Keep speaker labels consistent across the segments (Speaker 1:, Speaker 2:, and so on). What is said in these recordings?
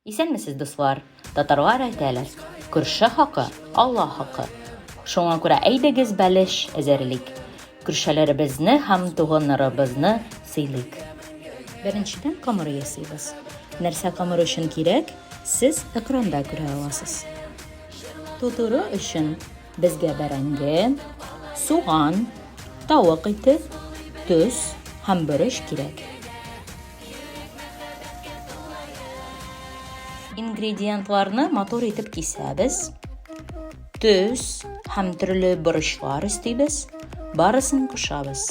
Speaker 1: Исәнмесез, дуслар! Татарлар әйтәләр, күрше хакы, Алла хакы. Шуңа күрә әйдәгез бәлеш әзерлик. Күршеләребезне һәм туганнарыбызны сыйлыйк. Беренчедән камыр ясыйбыз. Нәрсә камыр өчен кирәк, сез экранда күрә аласыз. Тутыру өчен безгә бәрәңге, суган, тавык ите, тоз һәм борыч кирәк. Ингредиентларны матур итеп кисәбез. Төс һәм төрле борычлар өстибез. Барысын кушабыз.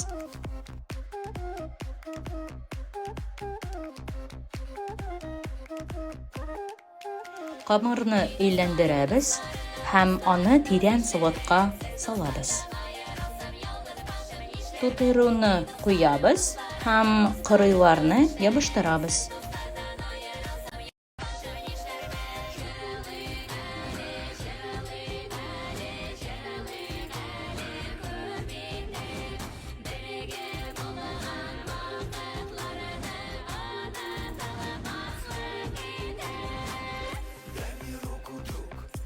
Speaker 1: Камырны әйләндерәбез һәм аны тирән савытка салабыз. Тутыруны куябыз һәм кырыйларны ябыштырабыз.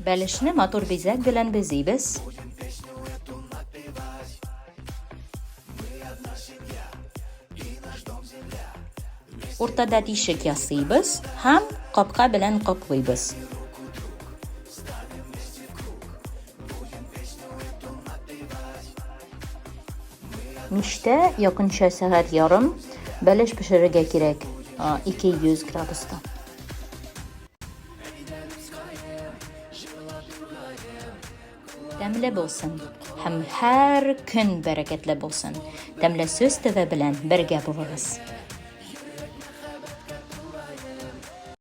Speaker 1: Бәлешне матур бизәк белән бизибез. Уртада тишек ясыйбыз һәм капка белән каплыйбыз. Мичтә якынча сәгать ярым бәлеш пешерергә кирәк, 200 градуста. Тәмле булсын һәм һәр көн бәрәкәтле булсын. Тәмле сүз төбе белән бергә булыгыз.